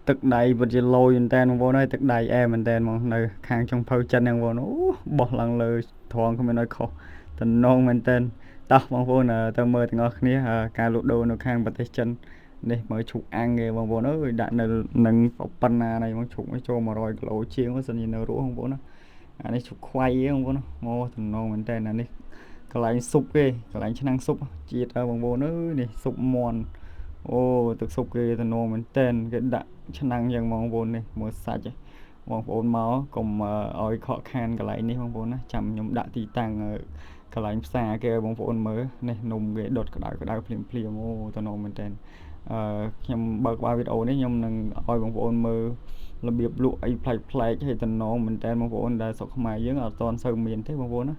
ទឹកដៃពិតជាឡូយមែនតើបងប្អូនអើយទឹកដៃអែមែនតើហ្មងនៅខាងចុងភៅចិនហ្នឹងបងប្អូនអូបោះឡើងលើត្រង់គ្មានឲ្យខុសតំណងមែនតើតោះបងប្អូនទៅមើលទាំងអស់គ្នាការលក់ដូរនៅខាងប្រទេសចិននេះមើលឈូកអាំងគេបងប្អូនអើយដាក់នៅនឹងប៉ុណ្ណានេះបងឈូកនេះចូល100គីឡូជាងបើសិនជានៅរស់បងប្អូនណាអានេះឈូកខ្វៃបងប្អូនអូតំណងមែនតើអានេះកន្លែងស៊ុបគេកន្លែងឆ្នាំងស៊ុបជាតិបងប្អូនអើយនេះស៊ុបមាន់អូទឹកស៊ុបគេតំណងមែនតើគេដាក់ឆ្នាំងយ៉ាងបងប្អូននេះមើលសាច់បងប្អូនមកកុំឲ្យខកខានកន្លែងនេះបងប្អូនណាចាំខ្ញុំដាក់ទីតាំងកន្លែងផ្សារគេឲ្យបងប្អូនមើលនេះនំគេដុតក្តៅក្តៅភ្លាមភ្លាមអូតំណងមែនតើអឺខ្ញុំបើកបាវីដេអូនេះខ្ញុំនឹងឲ្យបងប្អូនមើលរបៀបលក់អីប្លែកប្លែកហើយតំណងមែនតើបងប្អូនដែលស្រុកខ្មែរយើងអត់ទាន់សូវមានទេបងប្អូនណា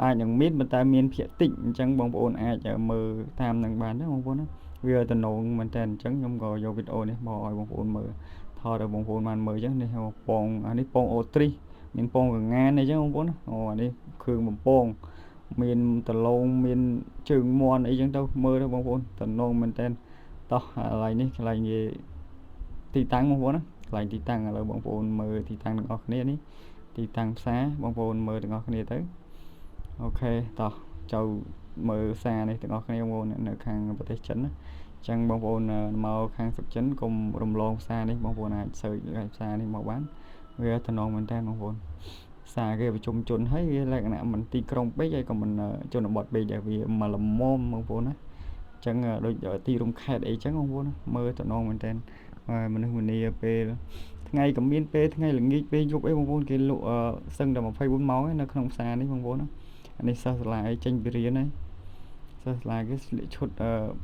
អាចនឹងមានប៉ុន្តែមានភាគតិចអញ្ចឹងបងប្អូនអាចមើលតាមនឹងបានទេបងប្អូនណាវាតំណងមែនតើអញ្ចឹងខ្ញុំក៏យកវីដេអូនេះមកឲ្យបងប្អូនមើលថតឲ្យបងប្អូនបានមើលអញ្ចឹងនេះពងអានេះពងអូទ្រីសមានពងកងានអីចឹងបងប្អូនអូអានេះគ្រឿងបំពងមានដលងមានជើងមាន់អីចឹងទៅមើលទៅបងប្អូនតំណងមែនតើតោះកន្លែងនេះកន្លែងនិយាយទីតាំងបងប្អូនណាកន្លែងទីតាំងឥឡូវបងប្អូនមើលទីតាំងទាំងអស់គ្នានេះទីតាំងផ្សារបងប្អូនមើលទាំងអស់គ្នាទៅOK តោះចូលមើលផ្សារនេះទាំងអស់គ្នាបងប្អូននៅខាងប្រទេសចិនណាអញ្ចឹងបងប្អូនមកខាងស្រុកចិនកុំរំលងផ្សារនេះបងប្អូនអាច search ផ្សារនេះមកបានវាតំណងមែនតើបងប្អូនផ្សារគេប្រជុំជនហើយវាលក្ខណៈមិនទីក្រុងពេកហើយក៏មិនជនបទពេកដែរវាមកល្មមបងប្អូនណាអញ្ចឹងដូចទីរួមខេត្តអីចឹងបងប្អូនមើលតំណងមែនតើមនុស្សម្នាពេលថ្ងៃក៏មានពេលថ្ងៃល្ងាចពេលយប់អីបងប្អូនគេលក់សឹងតែ24ម៉ោងនៅក្នុងផ្សារនេះបងប្អូនណាអានេះសិស្សសាលាអីចេញពីរៀនហើយសិស្សសាលាគេស្លៀកឈុត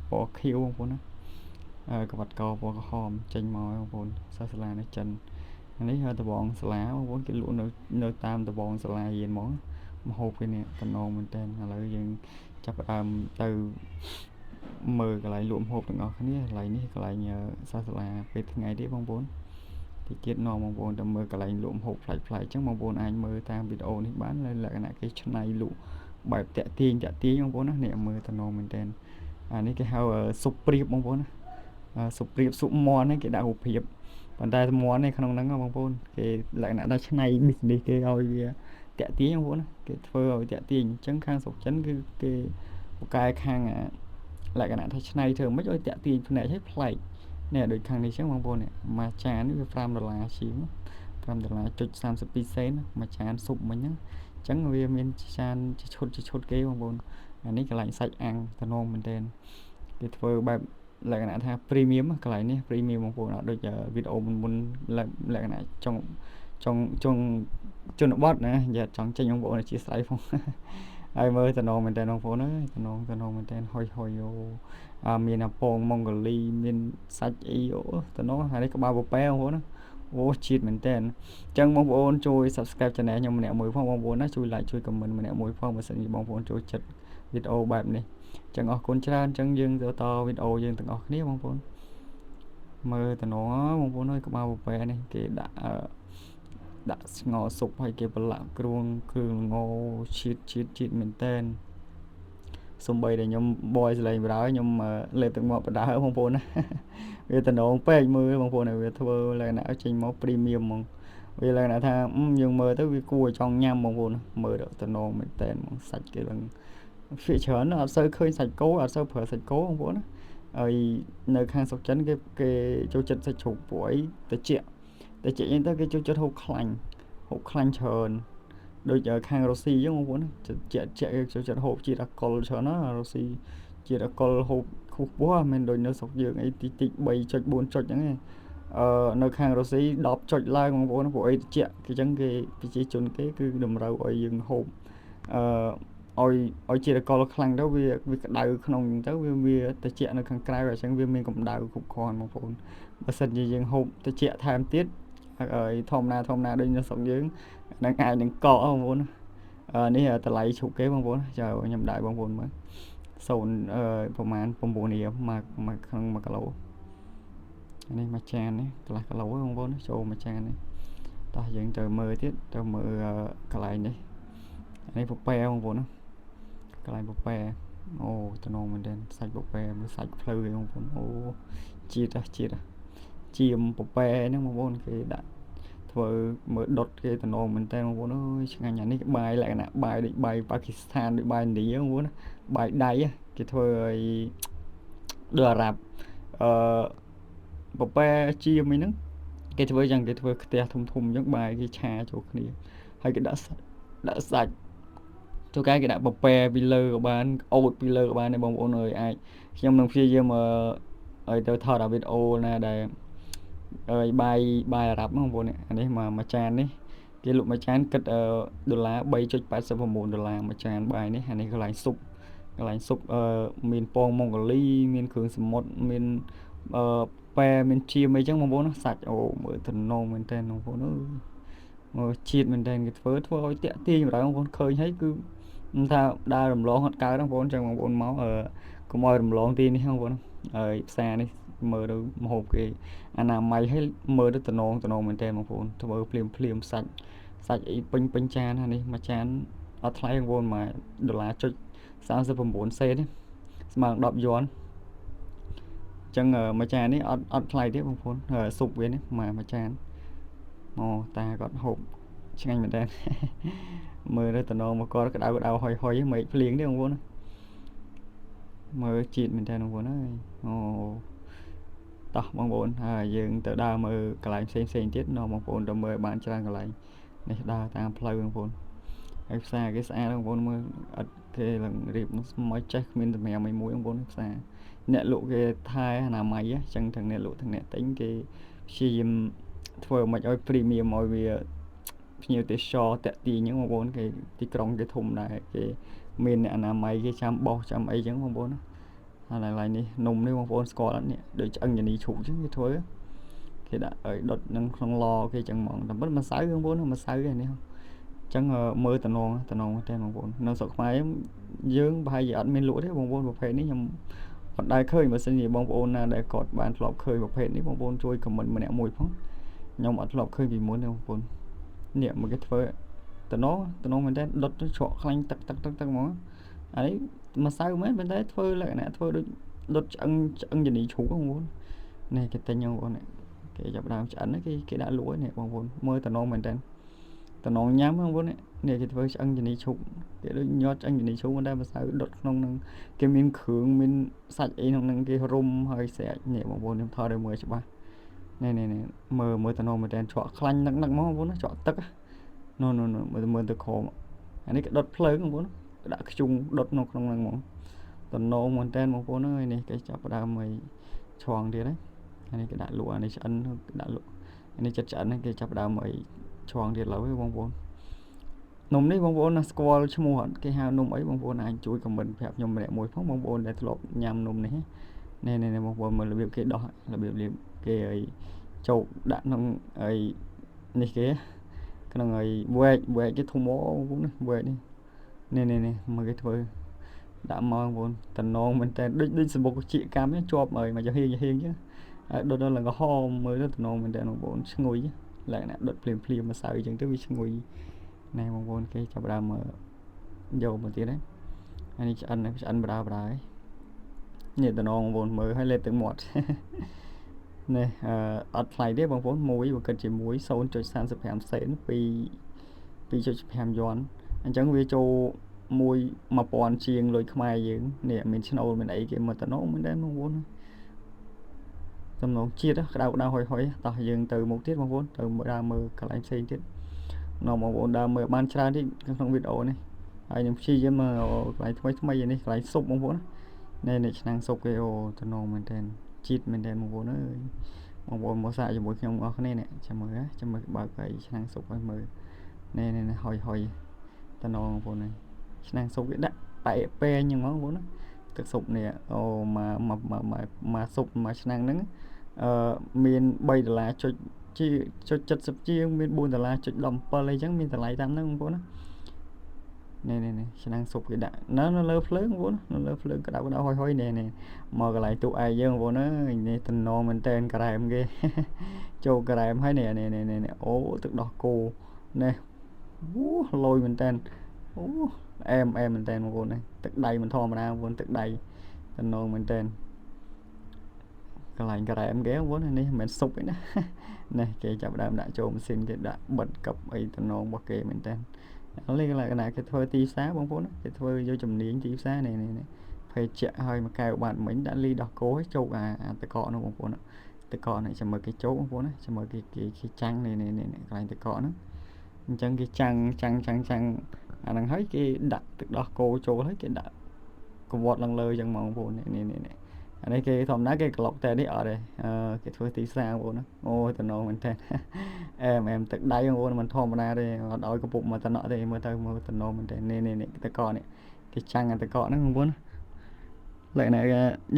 ពណ៌ខៀវបងប្អូនណាក្បាត់កពណ៌ក្រហមចេញមកបងប្អូនសិស្សសាលានៅចិននេះដបងសាលាបងប្អូនគេលក់នៅនៅតាមដបងសាលារៀនហ្មងមហូបគេនេះតំណងមែនតើឥឡូវយើងចាប់ផ្ដើមទៅមើលកន្លែងលក់ម្ហូបទាំងអស់គ្នាកន្លែងនេះកន្លែងសិស្សសាលាពេលថ្ងៃទៀតបងប្អូនតិចទៀតនាំបងប្អូនទៅមើលកន្លែងលក់ម្ហូបប្លែកៗអញ្ចឹងបងប្អូនអាចមើលតាមវីដេអូនេះបានលក្ខណៈគេច្នៃលក់បែបតាក់ទាញតាក់ទាញបងប្អូនណានេះមើលតំណងមែនតើអានេះគេហៅស៊ុបព្រាបបងប្អូនណាស៊ុបព្រាបស៊ុបមាន់នេះគេដាក់រូបភាពប៉ុន្តែមាន់នេះក្នុងហ្នឹងបងប្អូនគេលក្ខណៈថាច្នៃ business គេឲ្យវាតាក់ទាញបងប្អូនណាគេធ្វើឲ្យតាក់ទាញអញ្ចឹងខាងស្រុកចិនគឺគេពូកែខាងលក្ខណៈថាច្នៃធ្វើមិនឲ្យតាក់ទាញភ្នែកឲ្យប្លែកនេះដូចខាងនេះអញ្ចឹងបងប្អូននេះមួយចាននេះវា5ដុល្លារជាង5ដុល្លារចុច32សេនមួយចានស៊ុបមិញហ្នឹងអញ្ចឹងវាមានចានជាឈុតជាឈុតគេបងប្អូនអានេះកន្លែងសាច់អាំងតំណងមែនទែនគេធ្វើបែបលក្ខណៈថា premium កន្លែងនេះ premium បងប្អូនអត់ដូចវីដេអូមុនមុនលក្ខណៈចង់ចង់ចង់ជនបទណានិយាយចង់ចេញបងប្អូនអធិស្ឋានផងហើយមើលតំណងមែនតើបងប្អូនអើយតំណងតំណងមែនតើហុយហុយអូអាមានអាពងម៉ុងហ្គូលីមានសាច់អីអូតំណងហើយនេះក្បាលពពែបងប្អូនណាអូជាតិមែនតើអញ្ចឹងបងប្អូនជួយ Subscribe Channel ខ្ញុំម្នាក់មួយផងបងប្អូនណាជួយ Like ជួយ Comment ម្នាក់មួយផងបើសិនជាបងប្អូនចូលចិត្តវីដេអូបែបនេះអញ្ចឹងអរគុណច្រើនអញ្ចឹងយើងទៅតវីដេអូយើងទាំងអស់គ្នាបងប្អូនមើលតំណងបងប្អូនអើយក្បាលពពែនេះគេដាក់ដាក់ស្ងោស៊ុបហើយគេប្រឡាក់គ្រឿងគ្រឿងងជាតិជាតិជាតិមែនតែនសំបីតែខ្ញុំបយសលេងបដ ாய் ខ្ញុំលេបទឹកមាត់បដើបងប្អូនណាវាតំណងពេកមើលបងប្អូនវាធ្វើលក្ខណៈឲ្យចេញមក premium ហ្មងវាលក្ខណៈថាយើងមើលទៅវាគួរឲ្យចង់ញ៉ាំបងប្អូនមើលទៅតំណងមែនតែនហ្មងសាច់គេឡើងភាគច្រើនអត់សូវឃើញសាច់គោអត់សូវប្រើសាច់គោបងប្អូនណាហើយនៅខាងស្រុកចិនគេគេចូលចិត្តសាច់ជ្រូកព្រោះអីតិចតិចអញ្ចឹងទៅគេចូលចិត្តហូបខ្លាញ់ហូបខ្លាញ់ច្រើនដូចខាងរុស្ស៊ីអញ្ចឹងបងប្អូនជាក់ជាក់គេចូលចិត្តហូបជាតិអាល់កុលច្រើនណារុស្ស៊ីជាតិអាល់កុលហូបខ្ពស់ខ្ពស់មិនដូចនៅស្រុកយើងអីតិចតិច3.4ចុចហ្នឹងឯងអឺនៅខាងរុស្ស៊ី10ចុចឡើងបងប្អូនព្រោះអីតិចគេអញ្ចឹងគេប្រជាជនគេគឺតម្រូវឲ្យយើងហូបអឺឲ្យឲ្យជាតិអាល់កុលខ្លាំងទៅវាវាក្តៅក្នុងអញ្ចឹងទៅវាវាត្រជាក់នៅខាងក្រៅអញ្ចឹងវាមានកម្ដៅគ្រប់គ្រាន់បងប្អូនបើសិនជាយើងហូបត្រជាក់ថែមទៀតហើយធម្មតាធម្មតាដូចនៅស្រុកយើងនឹងអាចនឹងកកបងប្អូននេះតម្លៃជ្រូកគេបងប្អូនចៅខ្ញុំដាក់បងប្អូនមើល0អឺប្រហែល9រៀលមកមកក្នុង1គីឡូនេះមួយចាននេះកន្លះគីឡូបងប្អូនចូលមួយចាននេះតោះយើងទៅមើលទៀតទៅមើលកន្លែងនេះនេះពពែបងប្អូនណាកន្លែងពពែអូតំណងមែនទែនសាច់ពពែមើលសាច់ភ្លៅឯងបងប្អូនអូជាតិជាតិ ជាមពពែហ្នឹងបងប្អូនគេដាក់ធ្វើមើលដុតគេតំណងមែនតើបងប្អូនអើយឆ្ងាញ់អានេះបាយលក្ខណៈបាយដូចបាយប៉ាគីស្ថានដូចបាយឥណ្ឌាបងប្អូនបាយដៃគេធ្វើឲ្យដូចអារ៉ាប់អឺពពែជាមអីហ្នឹងគេធ្វើយ៉ាងគេធ្វើខ្ទះធំធំអញ្ចឹងបាយគេឆាចូលគ្នាហើយគេដាក់ដាក់សាច់ចូលកែគេដាក់ពពែពីលើក៏បានអូតពីលើក៏បានដែរបងប្អូនអើយអាចខ្ញុំនឹងព្យាយាមឲ្យទៅថតអាវីដេអូណាដែលអើយបាយបាយអារ៉ាប់បងប្អូនអានេះមួយចាននេះគេលក់មួយចានគិតដុល្លារ3.89ដុល្លារមួយចានបាយនេះអានេះកន្លែងស៊ុបកន្លែងស៊ុបអឺមានពងម៉ុងហ្គូលីមានគ្រឿងសមុទ្រមានអឺប៉ែមានជាមអីចឹងបងប្អូនសាច់អូមើលតំណងមែនតើបងប្អូនអើយមើលជាតិមែនតើគេធ្វើធ្វើឲ្យតាក់ទាញបណ្ដោយបងប្អូនឃើញហើយគឺមិនថាដើររំលងអត់កើតបងប្អូនចឹងបងប្អូនមកអឺកុំឲ្យរំលងទីនេះបងប្អូនហើយផ្សារនេះមើលទៅម្ហូបគេអនាម័យហើយមើលទៅតំណងតំណងមែនតើបងប្អូនធ្វើភ្លាមភ្លាមសាច់សាច់អីពេញពេញចាននេះមួយចានអត់ថ្លៃបងប្អូន1ដុល្លារចុច39សេនស្មើនឹង10យួនអញ្ចឹងមួយចាននេះអត់អត់ថ្លៃទេបងប្អូនស៊ុបវានេះមួយចានមកតាគាត់ហូបឆ្ងាញ់មែនតើមើលទៅតំណងមកគាត់ក្តៅក្តៅហុយហុយមេឃភ្លៀងទេបងប្អូនមើលជាតិមែនតើបងប្អូនអើយអូតោះបងប្អូនហើយយើងទៅដើរមើលកន្លែងផ្សេងផ្សេងទៀតនាំបងប្អូនទៅមើលបានច្រើនកន្លែងនេះដើរតាមផ្លូវបងប្អូនហើយផ្សារគេស្អាតបងប្អូនមើលអត់គេឡើងរៀបមកចេះគ្មានសម្រាមអីមួយបងប្អូនផ្សារអ្នកលក់គេថែអនាម័យអញ្ចឹងទាំងអ្នកលក់ទាំងអ្នកទិញគេព្យាយាមធ្វើមិនឲ្យ premium ឲ្យវាភ្ញៀវទេសចរតាក់ទាញហ្នឹងបងប្អូនគេទីក្រុងគេធំដែរគេមានអ្នកអនាម័យគេចាំបោសចាំអីចឹងបងប្អូនណាហើយឡើយនេះនំនេះបងប្អូនស្គាល់អត់នេះដូចឆ្អឹងញនីជ្រូកចឹងគេធ្វើគេដាក់ឲ្យដុតនឹងក្នុងឡគេចឹងហ្មងតែពិតម្សៅបងប្អូនម្សៅឯនេះអញ្ចឹងមើលតំណងតំណងទេបងប្អូននៅស្រុកខ្មែរយើងប្រហែលជាអត់មានលក់ទេបងប្អូនប្រភេទនេះខ្ញុំអត់ដែលឃើញបើសិនជាបងប្អូនណាដែលគាត់បានធ្លាប់ឃើញប្រភេទនេះបងប្អូនជួយ comment ម្នាក់មួយផងខ្ញុំអត់ធ្លាប់ឃើញពីមុនទេបងប្អូននេះមកគេធ្វើតំណងតំណងមែនតើដុតជ្រក់ខ្លាញ់ទឹកទឹកទឹកទឹកហ្មងអានេះម្សៅមែនប៉ុន្តែធ្វើលក្ខណៈធ្វើដូចដុតឆ្អឹងឆ្អឹងជំនីជ្រូកបងប្អូននេះគេទិញបងប្អូនគេចាប់ដើមឆ្អិនគេគេដាក់លក់នេះបងប្អូនមើលតំណងមែនតើតំណងញ៉ាំបងប្អូននេះគេធ្វើឆ្អឹងជំនីជ្រូកគេដូចញាត់ឆ្អឹងជំនីជ្រូកប៉ុន្តែម្សៅដុតក្នុងនឹងគេមានគ្រឿងមានសាច់អីក្នុងនឹងគេរុំហើយស្រែកនេះបងប្អូនខ្ញុំថតឲ្យមើលច្បាស់នេះនេះនេះមើលមើលតំណងមែនតើជ្រក់ខ្លាញ់នឹកនឹកមកបងប្អូនជ្រក់ទឹកនោះនោះនោះមើលមើលទៅក្រោមអានេះគេដុតភ្លើងបងប្អូនដាក់ខ្ជុងដុតនៅក្នុងហ្នឹងហ្មងតំណងមែនតើបងប្អូនអើយនេះគេចាប់ផ្ដើមឲ្យឆងទៀតហើយអានេះគេដាក់លក់អានេះឆ្អិនគេដាក់លក់អានេះចិត្តឆ្អិនគេចាប់ផ្ដើមឲ្យឆងទៀតឡើយបងប្អូននំនេះបងប្អូនណាស្គាល់ឈ្មោះអត់គេហៅនំអីបងប្អូនអាចជួយ comment ប្រាប់ខ្ញុំម្នាក់មួយផងបងប្អូនដែលធ្លាប់ញ៉ាំនំនេះនេះនេះបងប្អូនមើលរបៀបគេដោះរបៀបរបៀបគេឲ្យជោកដាក់ក្នុងអីនេះគេក្នុងអីវែកវែកគេធំបងប្អូនណាវែកនេះនេះនេះនេះមើលគេធ្វើដាក់មកបងប្អូនតំណងមែនតើដូចដូចសម្បុកជាកម្មជាប់ហើយមកចំហៀងចំហៀងចឹងហើយដុតដល់ឡើងក្រហមមើលទៅតំណងមែនតើបងប្អូនឈ្ងុយលក្ខណៈដុតភ្លាមភ្លាមម្សៅចឹងទៅវាឈ្ងុយណែបងប្អូនគេចាប់ដើមយកមកទៀតហ្នឹងអានេះឆ្អិនឆ្អិនបដាបដាហើយនេះតំណងបងប្អូនមើលឲ្យលេបទឹកមាត់នេះអឺអត់ថ្លៃទេបងប្អូនមួយបើគិតជាមួយ0.35សេន2 2.5យួនអញ្ចឹងវាចូលមួយ1000ជាងលុយខ្មែរយើងនេះមានឆ្នូលមានអីគេមកតំណងមែនទេបងប្អូនតំណងជាតិក្តៅក្តៅហុយហុយតោះយើងទៅមុខទៀតបងប្អូនទៅដើរមើលកន្លែងផ្សេងទៀតនាំបងប្អូនដើរមើលបានច្រើនទៀតក្នុងវីដេអូនេះហើយនឹងព្យាយាមមកកន្លែងថ្មីថ្មីនេះកន្លែងស៊ុបបងប្អូននេះនេះឆ្នាំងស៊ុបគេអូតំណងមែនទែនជាតិមែនទែនបងប្អូនអើយបងប្អូនមកសាកជាមួយខ្ញុំអស់គ្នានេះចាំមើលចាំមើលបើកឲ្យឆ្នាំងស៊ុបឲ្យមើលនេះនេះហុយហុយតំណងបងប្អូននេះឆ្នាំងស៊ុបគេដាក់បែកពេងហ្នឹងហ្មងបងប្អូនណាទឹកស៊ុបនេះអូមកមកមកស៊ុបមួយឆ្នាំងហ្នឹងអឺមាន3ដុល្លារចុចជាចុច70ជាងមាន4ដុល្លារចុច17អីចឹងមានតម្លៃតាមហ្នឹងបងប្អូនណានេះនេះនេះឆ្នាំងស៊ុបគេដាក់នៅនៅលើភ្លើងបងប្អូននៅលើភ្លើងក្តៅក្តៅហុយហុយនេះនេះមកកន្លែងទូឯកយើងបងប្អូនអើយនេះតំណងមែនតែនក្រែមគេចូលក្រែមហើយនេះនេះនេះអូទឹកដោះគោនេះអូលយមែនតែនអូអែមអែមមែនតែនបងប្អូននេះទឹកដៃមិនធម្មតាបងប្អូនទឹកដៃតំណងមែនតែន កន្លែងការ៉េមគេបងប្អូននេះមិនមែនស៊ុបទេណានេះគេចាប់ដើមដាក់ចូលម៉ាស៊ីនគេដាក់បិទកັບអីតំណងរបស់គេមែនតើនេះលក្ខណៈគេធ្វើទីផ្សារបងប្អូនគេធ្វើយកជំនាញទីផ្សារនេះនេះភេសជ្ជៈហើយមួយកែវបាតមិញដាក់លីដោះគោឲ្យជោកអាតកកនោះបងប្អូនតកកនេះចាំមើលគេជោកបងប្អូនណាចាំមើលគេគេគេចាំងនេះនេះនេះកន្លែងតកកហ្នឹងអញ្ចឹងគេចាំងចាំងចាំងចាំងអាហ្នឹងហើយគេដាក់ទឹកដោះគោចូលហើយគេដាក់កវត្តឡើងលើអញ្ចឹងហ្មងបងប្អូននេះនេះនេះអានេះគេធម្មតាគេក្លុកតែនេះអត់ទេអឺគេធ្វើទីផ្សារបងប្អូនណាអូតំណងមែនតើអែមអែមទឹកដៃបងប្អូនមិនធម្មតាទេអត់ឲ្យកពុបមកតំណក់ទេមើលទៅមើលតំណងមែនតើនេះនេះនេះតកនេះគេចាំងអាតកហ្នឹងបងប្អូនលក្ខណៈ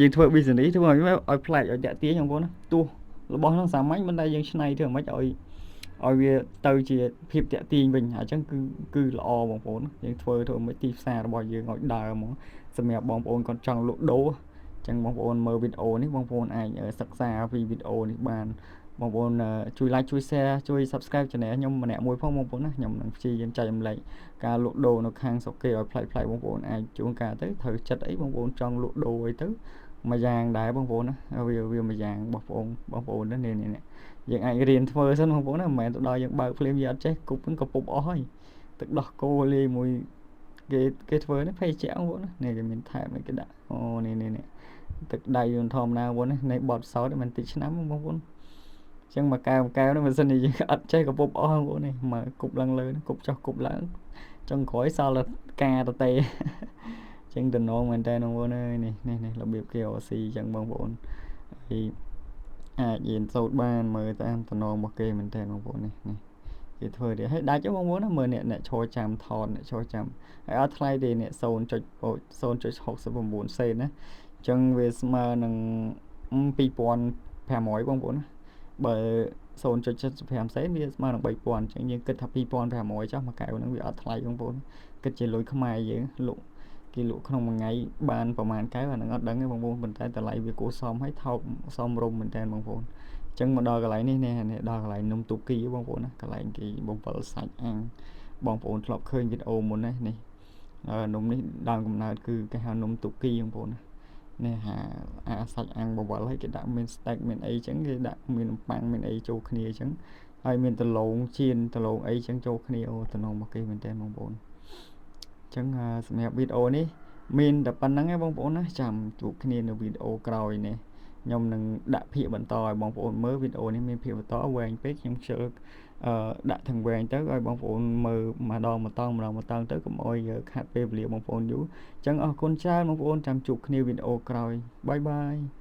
យើងធ្វើ business ធ្វើឲ្យប្លែកឲ្យតាក់ទាញបងប្អូនណាទោះរបស់ហ្នឹងសាមញ្ញមិនតែយើងឆ្នៃធ្វើមិនឲ្យឲ្យវាទៅជាភាពតាក់ទាញវិញអញ្ចឹងគឺគឺល្អបងប្អូនយើងធ្វើធ្វើមិនទីផ្សាររបស់យើងឲ្យដើរហ្មងសម្រាប់បងប្អូនគាត់ចង់លក់ដូរចឹងបងប្អូនមើលវីដេអូនេះបងប្អូនអាចសិក្សាពីវីដេអូនេះបានបងប្អូនជួយ like ជួយ share ជួយ subscribe channel ខ្ញុំម្នាក់មួយផងបងប្អូនណាខ្ញុំនឹងព្យាយាមចែករំលែកការលក់ដូរនៅខាងស្រុកគេឲ្យប្លែកៗបងប្អូនអាចជួនកាលទៅត្រូវចិត្តអីបងប្អូនចង់លក់ដូរអីទៅមួយយ៉ាងដែរបងប្អូនណាវាវាមួយយ៉ាងបងប្អូនបងប្អូននេះនេះយើងអាចរៀនធ្វើសិនបងប្អូនណាមិនមែនទៅដល់យើងបើកភ្លាមយើងអត់ចេះគប់ហ្នឹងក៏ពុបអស់ហើយទឹកដោះគោលាយមួយគេគេធ្វើនេះភេសជ្ជៈបងប្អូនណានេះគេមានថែមគេដាក់អូនេះនេះនេះទឹកដៃយន្តធម្មតាបងប្អូននេះបត់សោតមិនតិចឆ្នាំបងប្អូនអញ្ចឹងមកកែវកែវនោះបើសិនជាយើងអត់ចេះកពុបអស់បងប្អូននេះមកគប់ឡើងលើគប់ចុះគប់ឡើងចុងក្រោយសល់តែការតទេអញ្ចឹងតំណងមែនតើបងប្អូនអើយនេះនេះនេះរបៀបគេរកស៊ីអញ្ចឹងបងប្អូនហើយអាចរៀនសូត្របានមើលតាមតំណងរបស់គេមែនតើបងប្អូននេះនេះគេធ្វើទៀតឲ្យដាច់បងប្អូនណាមើលអ្នកអ្នកឈរចាំថតអ្នកឈរចាំហើយអត់ថ្លៃទេអ្នក0.0.69សេនណាអញ្ចឹងវាស្មើនឹង2500បងប្អូនណាបើ0.75សេនវាស្មើនឹង3000អញ្ចឹងយើងគិតថា2500ចុះមួយកែវហ្នឹងវាអត់ថ្លៃបងប្អូនគិតជាលុយខ្មែរយើងលក់គេលក់ក្នុងមួយថ្ងៃបានប្រហែលកែវអាហ្នឹងអត់ដឹងទេបងប្អូនប៉ុន្តែតម្លៃវាគួរសមហើយថោកសមរម្យមែនតើបងប្អូនអញ្ចឹងមកដល់កន្លែងនេះនេះដល់កន្លែងនំទូគីបងប្អូនណាកន្លែងគេបំវិលសាច់អាំងបងប្អូនធ្លាប់ឃើញវីដេអូមុនណានេះនំនេះដើមកំណើតគឺគេហៅនំទូគីបងប្អូនណានេះហាអាសាច់អាំងបវលហើយគេដាក់មាន steak មានអីចឹងគេដាក់មាននំប៉័ងមានអីចូលគ្នាចឹងហើយមានដលងចៀនដលងអីចឹងចូលគ្នាអូតំណងរបស់គេមែនតើបងប្អូនចឹងសម្រាប់វីដេអូនេះមានតែប៉ុណ្្នឹងឯងបងប្អូនណាចាំជួបគ្នានៅវីដេអូក្រោយនេះខ្ញុំនឹងដាក់ភាគបន្តឲ្យបងប្អូនមើលវីដេអូនេះមានភាគបន្តវែងពេកខ្ញុំខ្ជិលអឺដាក់ទាំងវែងទៅឲ្យបងប្អូនមើលម្ដងម្តងម្ដងម្តងទៅកុំឲ្យខាត់ពេលវេលាបងប្អូនយូរអញ្ចឹងអរគុណច្រើនបងប្អូនចាំជួបគ្នាវីដេអូក្រោយ bye bye.